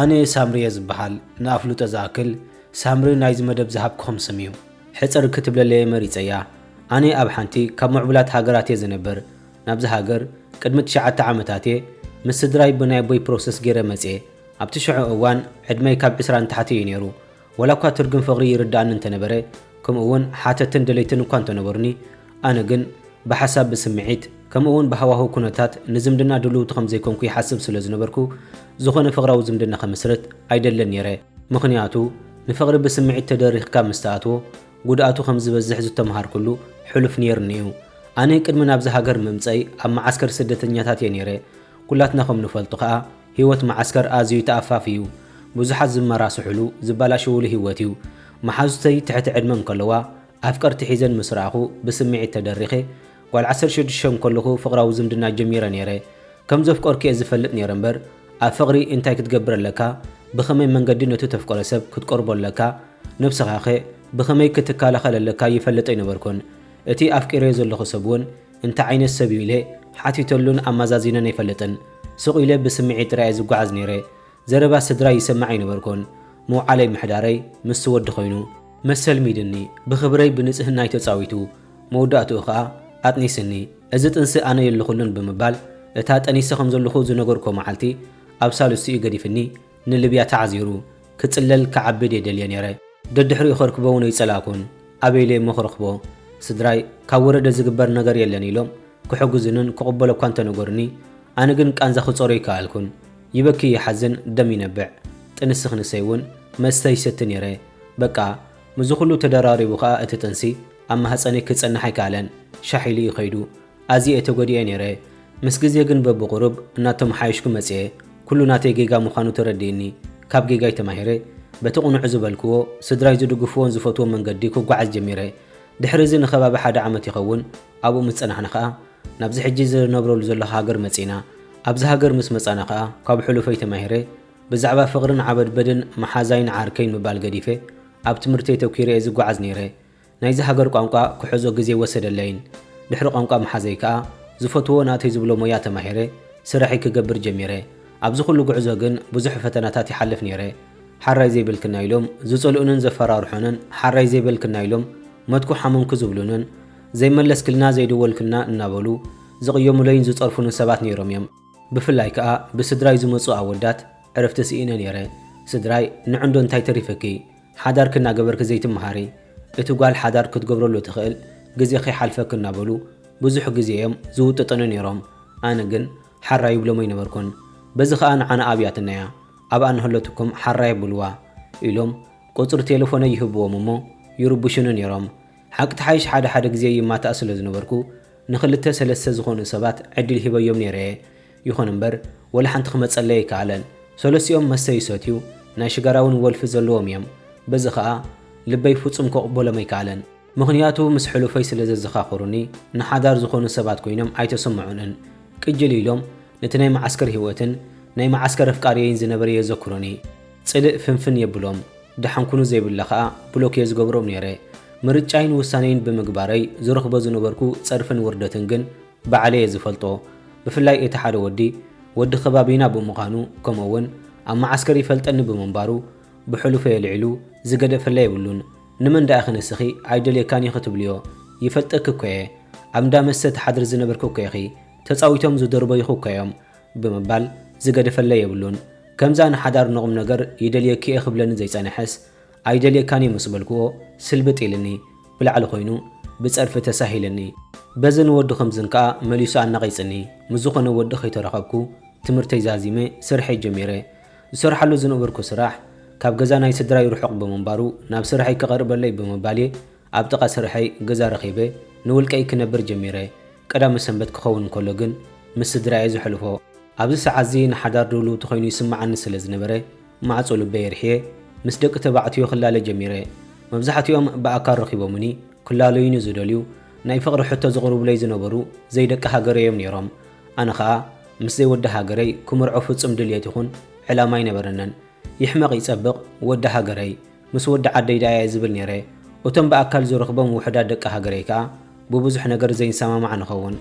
ኣነ ሳምሪ እየ ዝበሃል። ንኣፍልጦ ዝኣክል፣ ሳምሪ ናይዚ መደብ ዝሃብክኹም ስም እዩ። ሕጽር ክትብለለይ እየ መሪጸያ። ኣነ ኣብ ሓንቲ ካብ ምዕቡላት ሃገራት እየ ዝነብር። ናብዚ ሃገር ቅድሚ ትሽዓተ ዓመታት እየ ምስ ስድራይ ብናይ ኣቦይ ፕሮሰስ ገይረ መጽየ። ኣብቲ ሽዑ እዋን ዕድመይ ካብ ዕስራ ንታሕቲ እዩ ነይሩ። ዋላ እኳ ትርጉም ፍቕሪ ይርድኣኒ እንተነበረ፣ ከምኡ እውን ሓተትን ደለይትን እኳ እንተነበሩኒ፣ ኣነ ግን ብሓሳብ፣ ብስምዒት፣ ከምኡ እውን ብሃዋህው ኩነታት ንዝምድና ድልውቲ ከም ዘይኮንኩ ይሓስብ ስለ ዝነበርኩ፣ ዝኾነ ፍቕራዊ ዝምድና ክምስርት ኣይደልን ነይረ። ምኽንያቱ፣ ንፍቕሪ ብስምዒት ተደሪኽካ ምስ ትኣትዎ፣ ጉድኣቱ ከም ዝበዝሕ ዝተምሃርኩሉ ሕሉፍ ነይሩኒ እዩ። ኣነ ቅድሚ ናብዚ ሃገር ምምጸይ ኣብ መዓስከር ስደተኛታት እየ ነይረ። ኩላትና ከም ንፈልጦ ከኣ፣ ህይወት መዓስከር ኣዝዩ ተኣፋፊ እዩ። ብዙሓት ዝመራስሑሉ፣ ዝበላሽውሉ ህይወት እዩ። መሓዙተይ ትሕቲ ዕድመ እንከለዋ፣ ኣፍቀርቲ ሒዘን ምስ ረኣኹ፣ ብስምዒት ተደሪኸ። ጓል ዓሰርተ ሽዱሽተ እንከለኹ ፍቕራዊ ዝምድና ጀሚረ ነይረ። ከም ዘፍቀርኩ እየ ዝፈልጥ ነይረ እምበር፣ ኣብ ፍቕሪ እንታይ ክትገብር ኣለካ፣ ብኸመይ መንገዲ ነቲ ተፍቀሮ ሰብ ክትቀርቦ ኣለካ፣ ነብስኻኸ ብኸመይ ክትከላኸል ኣለካ ይፈልጥ ኣይነበርኩን። እቲ ኣፍቂረዮ ዘለኹ ሰብ እውን እንታይ ዓይነት ሰብ እዩ ኢለ ሓቲተሉን ኣመዛዚነን ኣይፈልጥን። ስቕ ኢለ ብስምዒት ጥራይ እየ ዝጓዓዝ ነይረ። ዘረባ ስድራይ ይሰምዕ ኣይነበርኩን። ምውዓለይ ምሕዳረይ ምስቲ ወዲ ኮይኑ። መሰልሚድኒ፣ ብኽብረይ ብንጽህናይ ተጻዊቱ፣ መወዳእትኡ ኸኣ ኣጥኒስኒ። እዚ ጥንሲ ኣነ የለኹሉን ብምባል፣ እታ ጠኒሰ ከም ዘለኹ ዝነገርኩዎ መዓልቲ ኣብ ሳልስቲኡ ገዲፍኒ ንልብያ ተዓዚሩ። ክጽለል ክዓቢ ድየ ደልየ ነይረ። ደድሕሪኡ ከርክቦ እውን ኣይጸላእኩን። ኣበይ ኢለ እሞ ክረኽቦ? ስድራይ ካብ ወረደ ዝግበር ነገር የለን ኢሎም ክሕግዙንን ክቕበሎ እኳ እንተነገሩኒ፣ ኣነ ግን ቃንዛ ክጾሮ ኣይከኣልኩን። ይበኪ ይሓዝን ደም ይነብዕ። ጥንሲ ክንሰይ እውን መስተ ይሰቲ ነይረ። በቃ፣ ምስዚ ኩሉ ተደራሪቡ ኸኣ እቲ ጥንሲ ኣብ ማህጸነይ ክጸንሕ ኣይከኣለን። ሻሕ ኢሉ እዩ ኸይዱ። ኣዝየ እየ ተጎዲኤ ነይረ። ምስ ግዜ ግን በብቑሩብ እናተመሓየሽኩ መጽየ። ኩሉ ናተይ ጌጋ ምዃኑ ተረዲእኒ። ካብ ጌጋይ ተማሂረ፣ በቲ ቅኑዕ ዝበልክዎ፣ ስድራይ ዝድግፍዎን ዝፈትዎ መንገዲ ክጓዓዝ ጀሚረ። ድሕሪ እዚ ንኸባቢ ሓደ ዓመት ይኸውን ኣብኡ ምስ ጸናሕና ኸኣ፣ ናብዚ ሕጂ ዝነብረሉ ዘለኹ ሃገር መጺእና። ኣብዚ ሃገር ምስ መጻና ኸኣ፣ ካብ ሕሉፈይ ተማሂረ፣ ብዛዕባ ፍቕርን ዓበድበድን መሓዛይን ዓርከይን ምባል ገዲፈ፣ ኣብ ትምህርተይ ተኲረ እየ ዝጓዓዝ ነይረ። ናይዚ ሃገር ቋንቋ ክሕዞ ግዜ ኣይወሰደለይን። ድሕሪ ቋንቋ ምሓዘይ ከኣ፣ ዝፈትዎ ናተይ ዝብሎ ሞያ ተማሂረ፣ ስራሐይ ክገብር ጀሚረ። ኣብዚ ኩሉ ጉዕዞ ግን ብዙሕ ፈተናታት ይሓልፍ ነይረ። ሓራይ ዘይበልክና ኢሎም ዝጸልኡንን ዘፈራርሑንን፣ ሓራይ ዘይበልክና ኢሎም መትኩ ሓመምኩ ዝብሉንን፣ ዘይመለስክልና ዘይደወልክልና እናበሉ ዝቕየሙለይን ዝጸርፉንን ሰባት ነይሮም እዮም። ብፍላይ ከኣ ብስድራይ ዝመጹ ኣወዳት ዕረፍቲ ስኢነ ነይረ። ስድራይ፣ ንዕንዶ እንታይ ተሪፍኪ? ሓዳርኪ እናገበርኪ ዘይትመሃሪ? እቲ ጓል ሓዳር ክትገብረሉ ትኽእል፣ ግዜ ከይሓልፈኪ እናበሉ ብዙሕ ግዜ እዮም ዝውጥጥኒ ነይሮም። ኣነ ግን ሓራይ ይብሎም ኣይነበርኩን። በዚ ከኣ ንዓና ኣብያትና እያ። ኣብኣ እናሃለትኩም ሓራይ ኣብልዋ ኢሎም ቁጽሪ ቴሌፎነይ ይህብዎም እሞ ይርብሹኒ ነይሮም። ሓቂ ትሓይሽ ሓደ ሓደ ግዜ ይማታእ ስለ ዝነበርኩ ንኽልተ ሰለስተ ዝኾኑ ሰባት ዕድል ሂበዮም ነይረ እየ። ይኹን እምበር ወላ ሓንቲ ክመጸለይ ኣይከኣለን። ሰለስቲኦም መስተ ይሰትዩ፣ ናይ ሽጋራ እውን ወልፊ ዘለዎም እዮም። በዚ ኸኣ ልበይ ፍጹም ክቕበሎም ኣይከኣለን። ምኽንያቱ ምስ ሕሉፈይ ስለ ዘዘኻኽሩኒ ንሓዳር ዝኾኑ ሰባት ኮይኖም ኣይተሰምዑንን። ቅጅል ኢሎም ነቲ ናይ መዓስከር ህይወትን ናይ መዓስከር ኣፍቃሪየይን ዝነበረ የዘክሩኒ። ጽልእ ፍንፍን የብሎም። ደሓን ኩኑ ዘይብላ ኸኣ ብሎክ እየ ዝገብሮም ነይረ። ምርጫይን ውሳነይን ብምግባረይ ዝረኽቦ ዝነበርኩ ጸርፍን ውርደትን ግን ባዕለይ እየ ዝፈልጦ። ብፍላይ እቲ ሓደ ወዲ፣ ወዲ ከባቢና ብምዃኑ፣ ከምኡ እውን ኣብ መዓስከር ይፈልጠኒ ብምንባሩ፣ ብሕሉፈይ ኣልዒሉ ዝገደፈለይ የብሉን። "ንመን ደኣ ኢኺ ንስኺ ኣይደልየካን እየ ክትብልዮ? ይፈልጠኪ እኮ እየ። ኣብ እንዳ መስተ ትሓድሪ ዝነበርኪ እኮ ኢኺ። ተጻዊቶም ዝደርበዩኺ እኮ እዮም" ብምባል ዝገደፈለይ የብሉን። ከምዛ ንሓዳር ንቑም ነገር ይደልየኪ እየ ክብለኒ ዘይጸንሐስ፣ "ኣይደልየካን እየ" ምስ በልክዎ ስልብጥ ኢልኒ፣ ብላዕሊ ኮይኑ ብጸርፊ ተሳሂልኒ። በዝን ወዲ ከምዝን ከኣ መሊሱ ኣናቒጽኒ። ምስ ዝኾነ ወዲ ከይተራኸብኩ ትምህርተይ ዛዚመ ስርሐይ ጀሚረ። ዝሰርሓሉ ዝነበርኩ ስራሕ ካብ ገዛ ናይ ስድራይ ርሑቕ ብምንባሩ ናብ ስርሐይ ክቐርበለይ ብምባል እየ ኣብ ጥቓ ስርሐይ ገዛ ረኺበ ንውልቀይ ክነብር ጀሚረ። ቀዳመ ሰንበት ክኸውን እንከሎ ግን ምስ ስድራይ እየ ዘሕልፎ። ኣብዚ ሰዓትዚ ንሓዳር ድልውቲ ኮይኑ ይስምዓኒ ስለ ዝነበረ፣ ማዕጾ ልበይ ኣርሕየ ምስ ደቂ ተባዕትዮ ክላለ ጀሚረ። መብዛሕትኦም ብኣካል ረኺቦምኒ ክላለዩኒ ዝደልዩ ናይ ፍቕሪ ሕቶ ዘቕርቡለይ ዝነበሩ ዘይደቂ ሃገረይ እዮም ነይሮም። ኣነ ኸኣ ምስ ዘይወዲ ሃገረይ ክምርዖ ፍጹም ድልየት ይኹን ዕላማ ኣይነበረንን። ይሕመቕ ይጸብቕ ወዲ ሃገረይ፣ ምስ ወዲ ዓደይ ደኣ እየ ዝብል ነይረ። እቶም ብኣካል ዝረኽቦም ውሑዳት ደቂ ሃገረይ ከኣ ብብዙሕ ነገር ዘይንሰማማዕ ንኸውን።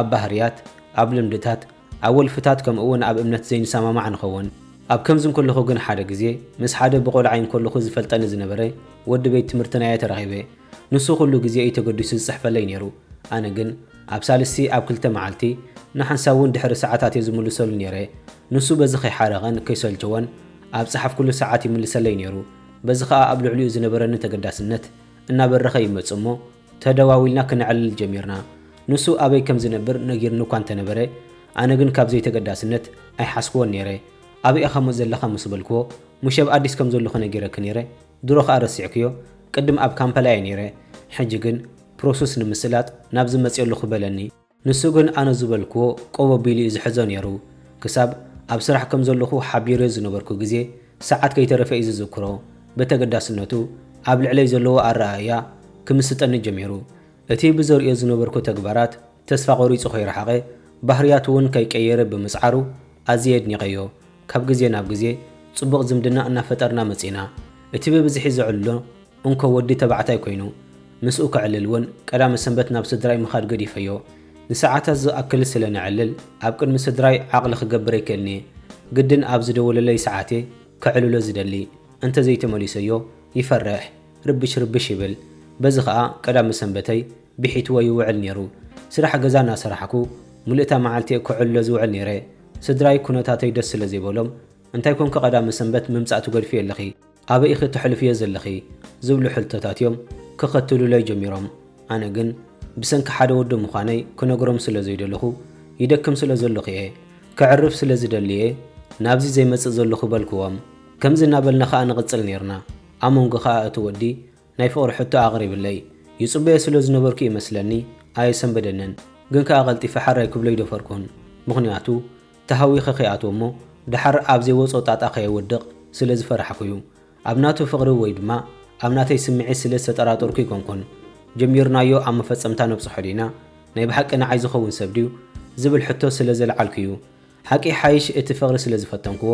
ኣብ ባህርያት፣ ኣብ ልምድታት፣ ኣብ ወልፍታት ከምኡ'ውን ኣብ እምነት ዘይንሰማማዕ ንኸውን። ኣብ ከምዚ እንከለኹ ግን ሓደ ግዜ ምስ ሓደ ብቆልዓይ እንከለኹ ዝፈልጠኒ ዝነበረ ወዲ ቤት ትምህርትና እየ ተራኺበ። ንሱ ኩሉ ግዜ እዩ ተገዲሱ ዝጽሕፈለይ ነይሩ። ኣነ ግን ኣብ ሳልስቲ ኣብ ክልተ መዓልቲ ንሓንሳብ እውን ድሕሪ ሰዓታት እየ ዝምልሰሉ ነይረ። ንሱ በዚ ከይሓረቐን ከይሰልቸወን ኣብ ጸሓፍኩሉ ሰዓት ይምልሰለይ ነይሩ። በዚ ኸኣ ኣብ ልዕሊኡ ዝነበረኒ ተገዳስነት እናበረኸ ይመጽእ እሞ ተደዋዊልና ክነዕልል ጀሚርና። ንሱ ኣበይ ከም ዝነብር ነጊርኒ እኳ እንተነበረ፣ ኣነ ግን ካብ ዘይተገዳስነት ኣይሓዝክዎን ነይረ። ኣበይ ኢኻ ሞ ዘለኻ ምስ በልክዎ፣ ሙሸ ኣብ ኣዲስ ከም ዘለኹ ነጊረኪ ነይረ፣ ድሮ ኸኣ ረሲዕክዮ፣ ቅድም ኣብ ካምፓላ እየ ነይረ፣ ሕጂ ግን ፕሮሰስ ንምስላጥ ናብዚ መጽእ ኣለኹ በለኒ። ንሱ ግን ኣነ ዝበልክዎ ቆብ ኣቢሉ እዩ ዝሕዞ ነይሩ። ክሳብ ኣብ ስራሕ ከም ዘለኹ ሓቢረዮ ዝነበርኩ ግዜ ሰዓት ከይተረፈ እዩ ዝዝክሮ። በተገዳስነቱ ኣብ ልዕለይ ዘለዎ ኣረኣእያ ክምስጠኒ ጀሚሩ። እቲ ብዘርእዮ ዝነበርኩ ተግባራት ተስፋ ቆሪጹ ከይረሓቐ፣ ባህርያቱ እውን ከይቀየረ ብምጽዓሩ ኣዝየ ኣድኒቐዮ። ካብ ግዜ ናብ ግዜ ጽቡቕ ዝምድና እናፈጠርና መጺና። እቲ ብብዝሒ ዘዕልሎ እንኮ ወዲ ተባዕታይ ኮይኑ፣ ምስኡ ከዕልል እውን ቀዳመ ሰንበት ናብ ስድራይ ምኻድ ገዲፈዮ። ንሰዓታት ዝኣክል ስለ ነዕልል፣ ኣብ ቅድሚ ስድራይ ዓቕሊ ክገብር ኣይክእልን እየ። ግድን ኣብ ዝደወለለይ ሰዓት እየ ከዕልሎ ዝደሊ። እንተዘይተመሊሰዮ ይፈርሕ፣ ርብሽ ርብሽ ይብል። በዚ ኸኣ ቀዳመ ሰንበተይ ብሒትዎ ይውዕል ነይሩ። ስራሕ ገዛ እናሰራሕኩ ምልእታ መዓልቲ እየ ከዕልሎ ዝውዕል ነይረ። ስድራይ ኩነታተይ ደስ ስለ ዘይበሎም፣ "እንታይ ኮንኪ ቀዳመ ሰንበት ምምጻእ ትገድፍዮ ኣለኺ? ኣበይ ኢኺ ተሕልፍዮ ዘለኺ?" ዝብሉ ሕቶታት እዮም ክኸትሉለይ ጀሚሮም። ኣነ ግን ብሰንኪ ሓደ ወዲ ምዃነይ ክነግሮም ስለ ዘይደለኹ፣ "ይደክም ስለ ዘለኹ እየ፣ ከዕርፍ ስለ ዝደሊ እየ ናብዚ ዘይመጽእ ዘለኹ" በልክዎም። ከምዚ እናበልና ኸኣ ንቕጽል ኔርና። ኣሞንጎ ኸኣ እቲ ወዲ ናይ ፍቕሪ ሕቶ ኣቕሪብለይ። ይጽበዮ ስለ ዝነበርኩ ይመስለኒ ኣየሰንበደንን። ግን ከኣ ቀልጢፈ ሓራይ ክብሎ ኣይደፈርኩን። ምኽንያቱ ተሃዊኸ ከይኣትዎ እሞ ደሓር ኣብ ዘይወጾ ጣጣ ከየወድቕ ስለ ዝፈራሕኩ እዩ። ኣብ ናቱ ፍቕሪ ወይ ድማ ኣብ ናተይ ስምዒት ስለ ዝተጠራጠርኩ ኣይኮንኩን። ጀሚርናዮ ኣብ መፈጸምታ ነብጽሖ ዲና? ናይ ብሓቂ ንዓይ ዝኸውን ሰብ ድዩ? ዝብል ሕቶ ስለ ዘልዓልኩ እዩ። ሓቂ ሓይሽ እቲ ፍቕሪ ስለ ዝፈተንክዎ፣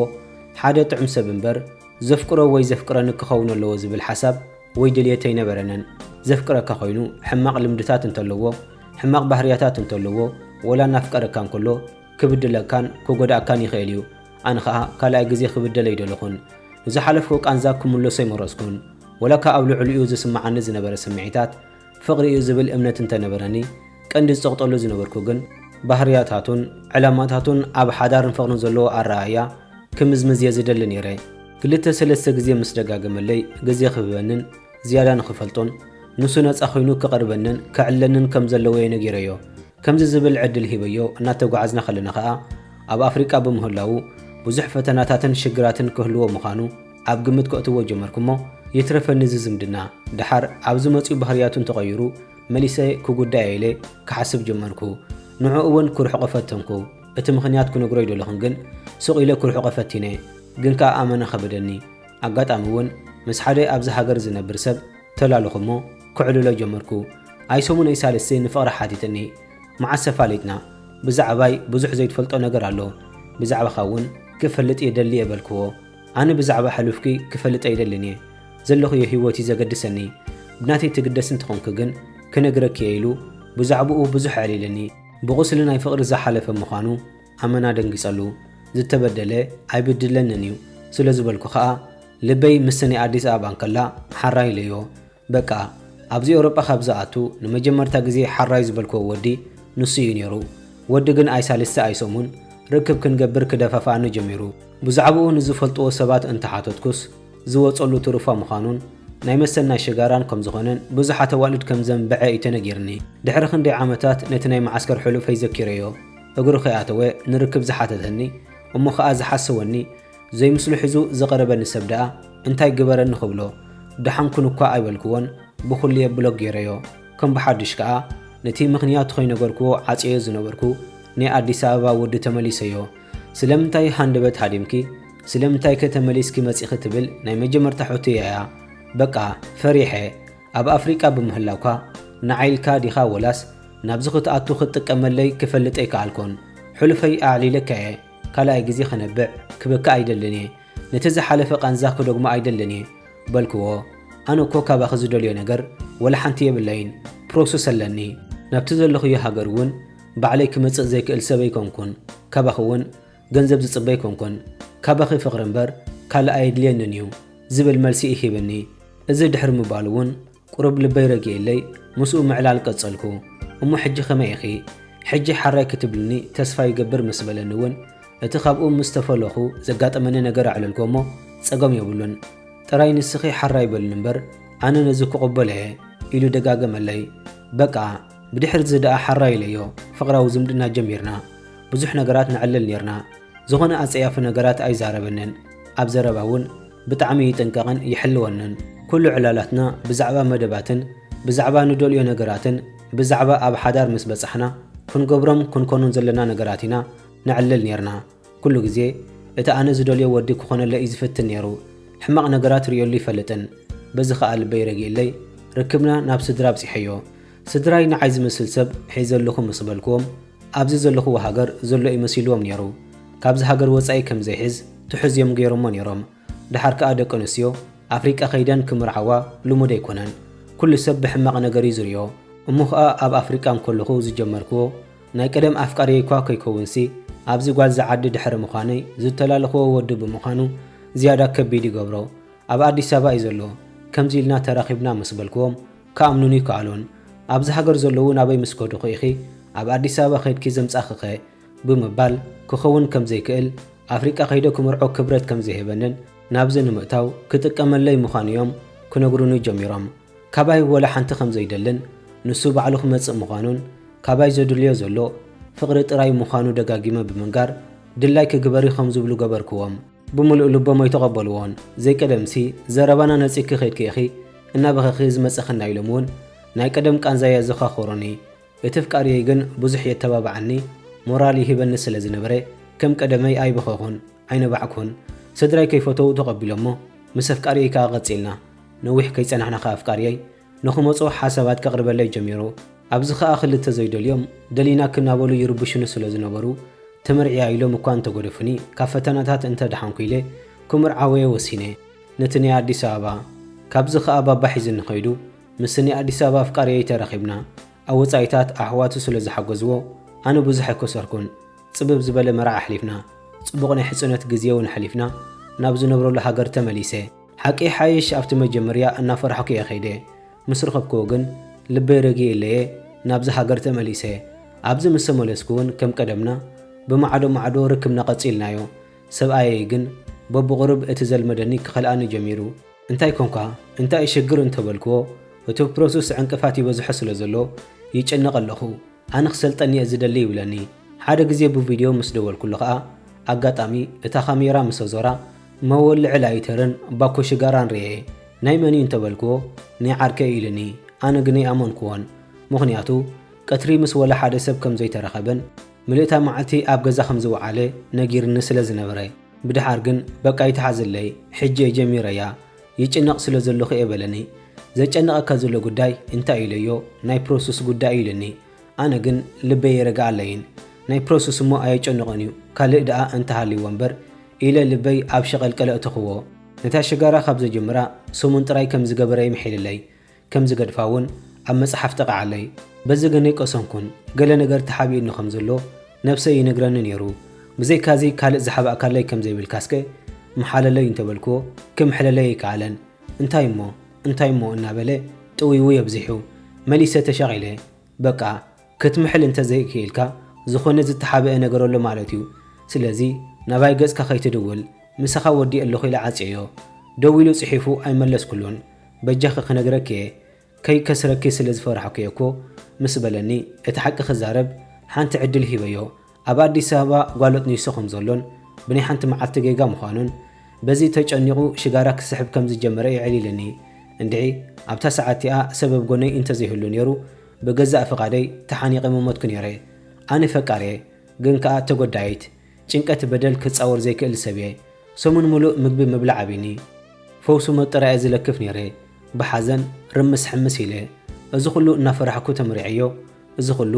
ሓደ ጥዑም ሰብ እምበር ዘፍቅሮ ወይ ዘፍቅረኒ ክኸውን ኣለዎ ዝብል ሓሳብ ወይ ድልየት ኣይነበረንን። ዘፍቅረካ ኮይኑ ሕማቕ ልምድታት እንተለዎ፣ ሕማቕ ባህርያታት እንተለዎ፣ ወላ እናፍቀረካ እንከሎ ክብድለካን ክጎድኣካን ይኽእል እዩ። ኣነ ኸኣ ካልኣይ ግዜ ክብደል ኣይደለኹን። ንዝሓለፍኩ ቃንዛ ክምለሶ ኣይመረጽኩን። ወላካ ኣብ ልዕሊኡ ዝስምዓኒ ዝነበረ ስምዒታት ፍቕሪ እዩ ዝብል እምነት እንተነበረኒ፣ ቀንዲ ዝጸቕጠሉ ዝነበርኩ ግን ባህርያታቱን ዕላማታቱን ኣብ ሓዳርን ፍቕርን ዘለዎ ኣረኣእያ ክምዝምዝ እየ ዝደሊ ነይረ። ክልተ ሰለስተ ግዜ ምስ ደጋገመለይ ግዜ ክህበንን ዝያዳ ንኽፈልጦን ንሱ ነጻ ኮይኑ ክቐርበንን ክዕልለንን ከም ዘለዎ እየ ነጊረዮ። ከምዚ ዝብል ዕድል ሂበዮ እናተጓዓዝና ከለና ኸኣ፣ ኣብ ኣፍሪቃ ብምህላዉ ብዙሕ ፈተናታትን ሽግራትን ክህልዎ ምዃኑ ኣብ ግምት ከእትዎ ጀመርኩ እሞ፣ ይትረፈኒ እዚ ዝምድና፣ ደሓር ኣብዚ መጺኡ ባህርያቱ እንተቐይሩ መሊሰ ክጉዳእ እየ ኢለ ክሓስብ ጀመርኩ። ንዕኡ እውን ክርሕቆ ፈተንኩ። እቲ ምኽንያት ክነግሮ ኣይደለኹን፣ ግን ሱቕ ኢለ ክርሕቆ ፈቲነ፣ ግን ከኣ ኣመና ከበደኒ። ኣጋጣሚ እውን ምስ ሓደ ኣብዚ ሃገር ዝነብር ሰብ ተላልኹ እሞ ክዕልሎ ጀመርኩ። ኣይሰሙን ኣይሳልስቲ ንፍቕሪ ሓቲትኒ። መዓስ ተፋሊጥና? ብዛዕባይ ብዙሕ ዘይትፈልጦ ነገር ኣሎ። ብዛዕባኻ እውን ክፈልጥ የደሊ እየ በልክዎ። ኣነ ብዛዕባ ሕሉፍኪ ክፈልጥ ኣይደልን እየ። ዘለኽዮ ህይወት እዩ ዘገድሰኒ። ብናተይ ትግደስ እንተኾንኪ ግን ክነግረኪ እየ ኢሉ ብዛዕባኡ ብዙሕ ኣዕሊልኒ። ብቑስሊ ናይ ፍቕሪ ዝሓለፈ ምዃኑ ኣመና ደንጊጸሉ። ዝተበደለ ኣይብድለንን እዩ ስለ ዝበልኩ ኸኣ ልበይ ምስቲ ናይ ኣዲስ ኣበባ እንከላ ሓራ ኢለዮ። በቃ፣ ኣብዚ ኤውሮጳ ካብ ዝኣቱ ንመጀመርታ ግዜ ሓራይ ዝበልክዎ ወዲ ንሱ እዩ ነይሩ። ወዲ ግን ኣይሳልስቲ ኣይሰሙን ርክብ ክንገብር ክደፋፍኣኒ ጀሚሩ። ብዛዕባኡ ንዝፈልጥዎ ሰባት እንተሓተትኩስ ዝወጸሉ ትሩፋ ምዃኑን ናይ መስተን ናይ ሽጋራን ከም ዝኾነን ብዙሓት ኣዋልድ ከም ዘንብዐ እዩ ተነጊርኒ። ድሕሪ ክንደይ ዓመታት ነቲ ናይ መዓስከር ሕሉፈይ ዘኪረዮ። እግሩ ከይኣተወ ንርክብ ዝሓተተኒ እሞ ኸኣ ዝሓሰወኒ ዘይምስሉ ሒዙ ዝቐረበኒ ሰብ ደኣ እንታይ ግበረኒ ክብሎ? ደሓንኩን እኳ ኣይበልክዎን፣ ብኹሉ እየ ብሎክ ገይረዮ። ከም ብሓድሽ ከኣ ነቲ ምኽንያቱ ከይነገርክዎ ዓጽየዮ ዝነበርኩ ናይ ኣዲስ ኣበባ ወዲ ተመሊሰዮ። ስለምንታይ ሃንደበት ሃዲምኪ? ስለምንታይከ ተመሊስኪ መጺኺ? ትብል ናይ መጀመርታ ሕቶይ እያ። በቃ ፈሪሐ። ኣብ ኣፍሪቃ ብምህላውካ ንዓይ ኢልካ ዲኻ ወላስ ናብዚ ክትኣቱ ክትጥቀመለይ ክፈልጥ ኣይከኣልኩን። ሕሉፈይ ኣዕሊለካ እየ። ካልኣይ ግዜ ክነብዕ ክበክእ ኣይደልን እየ። ነቲ ዝሓለፈ ቃንዛ ክደግሞ ኣይደልን እየ በልክዎ። ኣነ እኮ ካባኺ ዝደልዮ ነገር ወላ ሓንቲ የብለይን። ፕሮሰስ ኣለኒ። ናብቲ ዘለኽዮ ሃገር እውን ባዕለይ ክመጽእ ዘይክእል ሰብ ኣይኮንኩን። ካባኺ እውን ገንዘብ ዝጽበ ኣይኮንኩን። ካባኺ ፍቕሪ እምበር ካልእ ኣየድልየንን እዩ ዝብል መልሲ እዩ ሂብኒ። እዚ ድሕሪ ምባሉ እውን ቁሩብ ልበይ ረጊእለይ ምስኡ ምዕላል ቀጸልኩ። እሞ ሕጂ ከመይ ኢኺ? ሕጂ ሓራይ ክትብልኒ ተስፋ ይገብር ምስ በለኒ እውን እቲ ካብኡ ምስ ተፈለኹ ዘጋጠመኒ ነገር ኣዕለልኩ እሞ ጸገም የብሉን። ጥራይ ንስኺ ሓራይ በልኒ እምበር ኣነ ነዚ ክቕበሎ እየ ኢሉ ደጋገመለይ። በቃ ብድሕሪ እዚ ደኣ ሓራይ ኢለዮ ፍቕራዊ ዝምድና ጀሚርና። ብዙሕ ነገራት ነዕልል ኔርና። ዝኾነ ኣጸያፊ ነገራት ኣይዛረበንን። ኣብ ዘረባ እውን ብጣዕሚ ይጥንቀቕን ይሕልወንን። ኩሉ ዕላላትና ብዛዕባ መደባትን ብዛዕባ ንደልዮ ነገራትን ብዛዕባ ኣብ ሓዳር ምስ በጻሕና ክንገብሮም ክንኮኑን ዘለና ነገራት ኢና ነዕልል ኔርና። ኩሉ ግዜ እቲ ኣነ ዝደልዮ ወዲ ክኾነለይ እዩ ዝፍትን ኔሩ። ሕማቕ ነገራት ርእየሉ ይፈልጥን። በዚ ኸኣ ልበይ ረጊእለይ ርክብና ናብ ስድራ ኣብጺሐዮ። ስድራይ ንዓይ ዝመስል ሰብ ሒዘ ኣለኹ ምስ በልክዎም ኣብዚ ዘለኽዎ ሃገር ዘሎ እዩ መሲልዎም ኔሩ። ካብዚ ሃገር ወጻኢ ከም ዘይሕዝ ትሑዝ እዮም ገይሮሞ ኔሮም። ደሓር ከኣ ደቂ ኣንስትዮ ኣፍሪቃ ከይደን ክምርዓዋ ልሙድ ኣይኮነን። ኩሉ ሰብ ብሕማቕ ነገር እዩ ዝርእዮ። እሞ ኸኣ ኣብ ኣፍሪቃ እንከለኹ ዝጀመርክዎ ናይ ቀደም ኣፍቃሪየይ እኳ ከይከውንሲ ኣብዚ ጓልዚ ዓዲ ድሕሪ ምዃነይ ዝተላለኽዎ ወዲ ብምዃኑ ዝያዳ ከቢድ ይገብሮ። ኣብ ኣዲስ ኣበባ እዩ ዘሎ። ከምዚ ኢልና ተራኺብና ምስ በልክዎም ክኣምኑኒ ኣይከኣሉን። ኣብዚ ሃገር ዘለዉ ናበይ ምስ ከድኹ ኢኺ ኣብ ኣዲስ ኣበባ ከይድኪ ዘምጻእኽኸ ብምባል ክኸውን ከም ዘይክእል ኣፍሪቃ ከይደ ክምርዖ ክብረት ከም ዘይህበንን ናብዚ ንምእታው ክጥቀመለይ ምዃኑ እዮም ክነግሩኒ ጀሚሮም። ካባይ ወላ ሓንቲ ከም ዘይደልን ንሱ ባዕሉ ክመጽእ ምዃኑን ካባይ ዘድልዮ ዘሎ ፍቕሪ ጥራይ ምዃኑ ደጋጊመ ብምንጋር ድላይ ክግበሪ ከም ዝብሉ ገበርክዎም። ብምሉእ ልቦም ኣይተቐበልዎን። ዘይቀደምሲ ዘረባና ነጺግኪ ከይድኪ ኢኺ እናበኸኺ ዝመጸኽና ኢሎም እውን ናይ ቀደም ቃንዛይ ኣዘኻኸሩኒ። እቲ ኣፍቃሪየይ ግን ብዙሕ የተባብዓኒ ሞራል ይህበኒ ስለ ዝነበረ ከም ቀደመይ ኣይበኸኹን ኣይነባዕኩን። ስድራይ ከይፈተዉ ተቐቢሎሞ ምስ ኣፍቃሪየይ ከኣ ቀጺልና። ነዊሕ ከይጸናሕና ከኣ ኣፍቃሪየይ ንኽመጹ ሓሳባት ከቕርበለይ ጀሚሩ። ኣብዚ ኸኣ ክልተ ዘይደልዮም ደሊናኪ እናበሉ ይርብሹኒ ስለ ዝነበሩ ተመርዕያ ኢሎም እኳ እንተገደፉኒ ካብ ፈተናታት እንተደሓንኩ ኢለ ክምርዓወየ ወሲነ። ነቲ ናይ ኣዲስ ኣበባ ካብዚ ኸኣ ባባ ሒዝኒ ኸይዱ ምስቲ ናይ ኣዲስ ኣበባ ኣፍቃሪየይ ተራኺብና። ኣብ ወጻኢታት ኣሕዋቱ ስለ ዝሓገዝዎ ኣነ ብዙሕ ኣይከሰርኩን። ጽብብ ዝበለ መርዓ ኣሕሊፍና። ጽቡቕ ናይ ሕጽነት ግዜ እውን ኣሕሊፍና ናብ ዝነብረሉ ሃገር ተመሊሰ። ሓቂ ይሓይሽ ኣብቲ መጀመርያ እናፈራሕኩ እየ ከይደ። ምስ ረኸብክዎ ግን ልበይ ረጊእለየ ናብዚ ሃገር ተመሊሰ። ኣብዚ ምስ ተመለስኩ እውን ከም ቀደምና ብማዕዶ ማዕዶ ርክብና ቀጺልናዮ። ሰብኣየይ ግን በብቑሩብ እቲ ዘልመደኒ ክኸልኣኒ ጀሚሩ። እንታይ ኮንካ? እንታይ እዩ ሽግር እንተበልክዎ እቲ ፕሮሰስ ዕንቅፋት ይበዝሖ ስለ ዘሎ ይጭነቕ ኣለኹ። ኣነ ክሰልጠኒ እየ ዝደሊ ይብለኒ። ሓደ ግዜ ብቪድዮ ምስ ደወልኩሉ ኸኣ ኣጋጣሚ እታ ካሜራ ምስ ኣዞራ መወልዒ ላይተርን ባኮ ሽጋራን ርእየ። ናይ መን እዩ እንተበልክዎ ናይ ዓርከይ ኢሉኒ። ኣነ ግን ኣይኣመንክዎን። ምኽንያቱ ቀትሪ ምስ ወላ ሓደ ሰብ ከም ዘይተራኸበን ምልእታ መዓልቲ ኣብ ገዛ ከም ዝወዓለ ነጊርኒ ስለ ዝነበረ። ብድሓር ግን በቃ ይትሓዘለይ፣ ሕጂ እየ ጀሚረያ፣ ይጭነቕ ስለ ዘለኹ እየ በለኒ። ዘጨንቐካ ዘሎ ጉዳይ እንታይ ኢለዮ፣ ናይ ፕሮሰስ ጉዳይ እዩ ኢሉኒ። ኣነ ግን ልበይ ኣይረግኣለይን። ናይ ፕሮሰስ እሞ ኣየጨንቕን እዩ፣ ካልእ ደኣ እንተሃልይዎ እምበር ኢለ ልበይ ኣብ ሸቐልቀለ እተኽዎ። ነታ ሽጋራ ካብ ዘጀምራ ሰሙን ጥራይ ከም ዝገበረ ይምሒልለይ። ከም ዝገድፋ እውን ኣብ መጽሓፍ ጠቕዓለይ። በዚ ግን ኣይቀሰንኩን። ገለ ነገር ተሓቢእኒ ከም ዘሎ ነብሰይ ይነግረኒ ነይሩ። ብዘይካዚ ካልእ ዝሓባእካለይ ከም ዘይብልካ እስከ ምሓለለይ እንተበልክዎ ክምሕለለይ ኣይከኣለን። እንታይ እሞ እንታይ እሞ እናበለ ጥውይውይ ኣብዚሑ። መሊሰ ተሻቒለ። በቃ ክትምሕል እንተዘይክኢልካ ዝኾነ ዝተሓብአ ነገር ኣሎ ማለት እዩ። ስለዚ ናባይ ገጽካ ከይትድውል፣ ምሳኻ ወዲኤ ኣለኹ ኢለ ዓጽየዮ። ደዊሉ ጽሒፉ ኣይመለስኩሉን። በጃኺ ክነግረኪ እየ፣ ከይከስረኪ ስለ ዝፈራሕኩ እየ እኮ ምስ በለኒ፣ እቲ ሓቂ ክዛረብ ሓንቲ ዕድል ሂበዮ። ኣብ ኣዲስ ኣበባ ጓል ኣጥኒሱ ከም ዘሎን ብናይ ሓንቲ መዓልቲ ጌጋ ምዃኑን በዚ ተጨኒቑ ሽጋራ ክስሕብ ከም ዝጀመረ የዕሊልኒ። እንድዒ ኣብታ ሰዓት እቲኣ ሰብ ኣብ ጎነይ እንተዘይህሉ ነይሩ ብገዛእ ፍቓደይ ተሓኒቐ ምሞትኩ ነይረ። ኣነ ፈቃር እየ፣ ግን ከኣ ተጎዳኢት። ጭንቀት በደል ክጻወር ዘይክእል ሰብ እየ። ሰሙን ምሉእ ምግቢ ምብላዕ ኣቢኒ። ፈውሱ መጠራየ ዝለክፍ ነይረ። ብሓዘን ርምስ ሕምስ ኢለ። እዚ ኩሉ እናፈራሕኩ ተመሪዐዮ። እዚ ኩሉ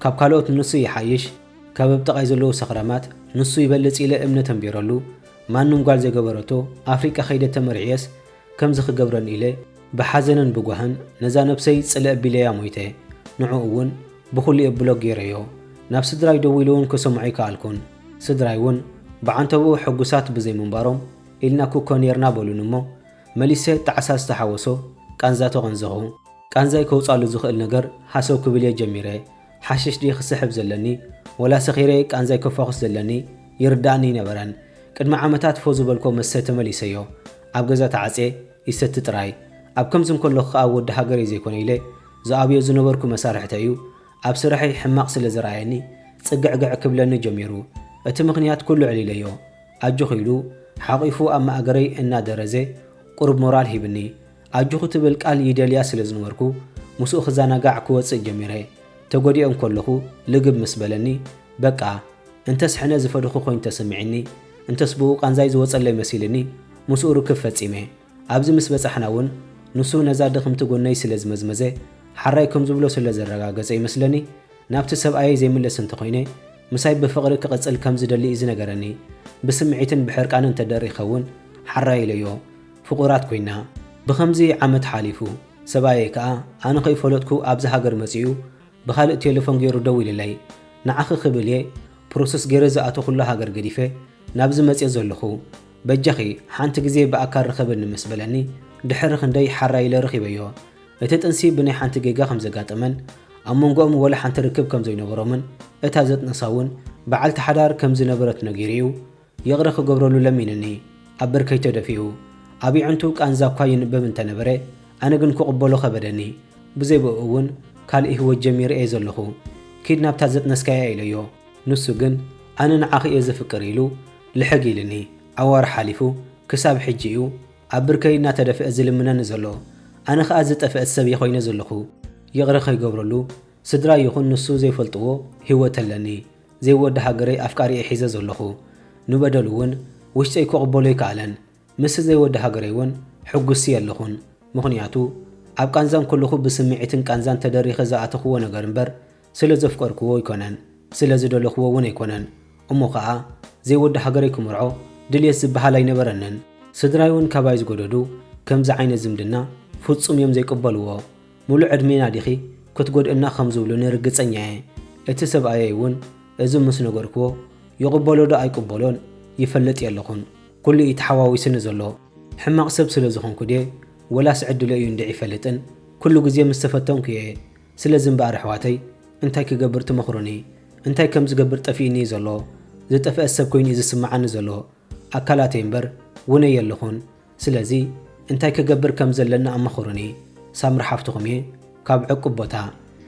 ካብ ካልኦት ንሱ ይሓይሽ፣ ካብ ኣብ ጥቓይ ዘለዉ ሰኽራማት ንሱ ይበልጽ ኢለ እምነት ኣንቢረሉ። ማንም ጓል ዘይገበረቶ ኣፍሪቃ ከይደ ተመርዕየስ ከምዚ ክገብረን ኢለ ብሓዘንን ብጓህን ነዛ ነብሰይ ጽልእ ኣቢለያ ሞይተ። ንዕኡ እውን ብኹሉ እየ ብሎክ ገይረዮ። ናብ ስድራይ ደዊለ እውን ክሰምዖ ኣይከኣልኩን። ስድራይ እውን ብዓንተብኡ ሕጉሳት ብዘይምንባሮም፣ ኢልና ኩኮ ኔርና በሉኒ እሞ፣ መሊሰ ጣዕሳ ዝተሓወሶ ቃንዛ ተቐንዘኹ። ቃንዛይ ከውጻሉ ዝኽእል ነገር ሃሰው ክብል እየ ጀሚረ። ሓሽሽ ድየ ክስሕብ ዘለኒ፣ ወላ ሰኺረ ቃንዛይ ከፋኹስ ዘለኒ ይርዳእኒ ኣይነበረን። ቅድሚ ዓመታት ፎ ዝበልኮ መስተ ተመሊሰዮ። ኣብ ገዛ ተዓጽየ ይሰቲ ጥራይ። ኣብ ከምዚ እንከለኹ ከኣ ወዲ ሃገረይ ዘይኮነ ኢለ ዝኣብዮ ዝነበርኩ መሳርሕተይ እዩ ኣብ ስርሐይ ሕማቕ ስለ ዝረኣየኒ ጽግዕግዕ ክብለኒ ጀሚሩ። እቲ ምኽንያት ኩሉ ዕሊለዮ። ኣጆኺ ኢሉ ሓቒፉ ኣብ ማእገረይ እናደረዘ ቁሩብ ሞራል ሂብኒ። ኣጆኺ ትብል ቃል ይደልያ ስለ ዝነበርኩ ምስኡ ክዘናጋዕ ክወጽእ ጀሚረ። ተጎዲኦ እንከለኹ ልግብ ምስ በለኒ በቃ እንተስ ሕነ ዝፈደኹ ኮይኑ ተሰሚዕኒ፣ እንተስ ብኡ ቃንዛይ ዝወጸለይ መሲልኒ ምስኡ ርክብ ፈጺመ። ኣብዚ ምስ በጻሕና እውን ንሱ ነዛ ድኽምቲ ጎነይ ስለ ዝመዝመዘ፣ ሓራይ ከም ዝብሎ ስለ ዘረጋገጸ ይመስለኒ፣ ናብቲ ሰብኣየይ ዘይምለስ እንተኾይነ፣ ምሳይ ብፍቕሪ ክቕጽል ከም ዝደሊ እዩ ዝነገረኒ። ብስምዒትን ብሕርቃንን ተደሪኸ እውን ሓራይ ኢለዮ። ፍቑራት ኮይና። ብኸምዚ ዓመት ሓሊፉ። ሰብኣየይ ከኣ ኣነ ከይፈለጥኩ ኣብዚ ሃገር መጺኡ ብኻልእ ቴሌፎን ገይሩ ደዊሉለይ። ንዓኺ ክብል እየ ፕሮሰስ ገይረ ዝኣተኹላ ሃገር ገዲፈ ናብዚ መጽየ ዘለኹ። በጃኺ ሓንቲ ግዜ ብኣካል ርኸብኒ ምስ በለኒ ድሕሪ ክንደይ ሓራይ ኢለ ረኺበዮ። እቲ ጥንሲ ብናይ ሓንቲ ጌጋ ከም ዘጋጠመን ኣብ መንጎኦም ወላ ሓንቲ ርክብ ከም ዘይነበሮምን እታ ዘጥነሳ እውን በዓልቲ ሓዳር ከም ዝነበረት ነጊሩ'ዩ። ይቕረ ክገብረሉ ለሚኑኒ። ኣብ ብርከይ ተደፊኡ። ኣብ የዕንቱ ቃንዛ እኳ ይንበብ እንተነበረ ኣነ ግን ክቕበሎ ከበደኒ። ብዘይ ብኡ እውን ካልእ ህይወት ጀሚረ እየ ዘለኹ። ኪድ ናብታ ዘጥነስካያ ኢለዮ። ንሱ ግን ኣነ ንዓኺ እየ ዘፍቅር ኢሉ ልሕግ ኢሉኒ። ኣዋርሕ ሓሊፉ ክሳብ ሕጂ እዩ ኣብ ብርከይ እናተደፍአ ዝልምነኒ ዘሎ። ኣነ ኸኣ ዝጠፍአት ሰብ እየ ኮይነ ዘለኹ። ይቕረ ከይገብረሉ ስድራ ይኹን ንሱ ዘይፈልጥዎ ህይወት ኣለኒ። ዘይወዲ ሃገረይ ኣፍቃሪ እየ ሒዘ ዘለኹ። ንበደሉ እውን ውሽጠይ ክቕበሎ ኣይከኣለን። ምስ ዘይወዲ ሃገረይ እውን ሕጉስ እየ ኣለኹን። ምኽንያቱ ኣብ ቃንዛን ከለኹ ብስምዒትን ቃንዛን ተደሪኸ ዝኣተኽዎ ነገር እምበር ስለ ዘፍቀርክዎ ኣይኮነን፣ ስለ ዝደለኽዎ እውን ኣይኮነን። እሞ ኸኣ ዘይወዲ ሃገረይ ክምርዖ ድልየት ዝበሃል ኣይነበረንን። ስድራይ እውን ካባይ ዝጎደዱ ከምዚ ዓይነት ዝምድና ፍጹም እዮም ዘይቅበልዎ። ሙሉእ ዕድሜና ዲኺ ክትጎድእና ከም ዝብሉኒ ርግጸኛ እየ። እቲ ሰብኣየይ እውን እዚ ምስ ነገርክዎ ይቕበሎ ዶ ኣይቅበሎን ይፈልጥ የለኹን። ኩሉ እዩ ተሓዋዊስኒ ዘሎ። ሕማቕ ሰብ ስለ ዝኾንኩ ድየ ወላስ ዕድለ እዩ እንድዒ ይፈልጥን ኩሉ ግዜ ምስ ተፈተንኩ እየ። ስለዚ እምበኣር ኣሕዋተይ እንታይ ክገብር ትመኽሩኒ? እንታይ ከም ዝገብር ጠፊእኒ እዩ ዘሎ። ዝጠፍአ ሰብ ኮይኑ እዩ ዝስምዓኒ ዘሎ። ኣካላተይ እምበር ውነይ የለኹን። ስለዚ እንታይ ክገብር ከም ዘለኒ ኣማኽሩኒ። ሳምሪ ሓፍትኹም እየ ካብ ዕቁብ ቦታ።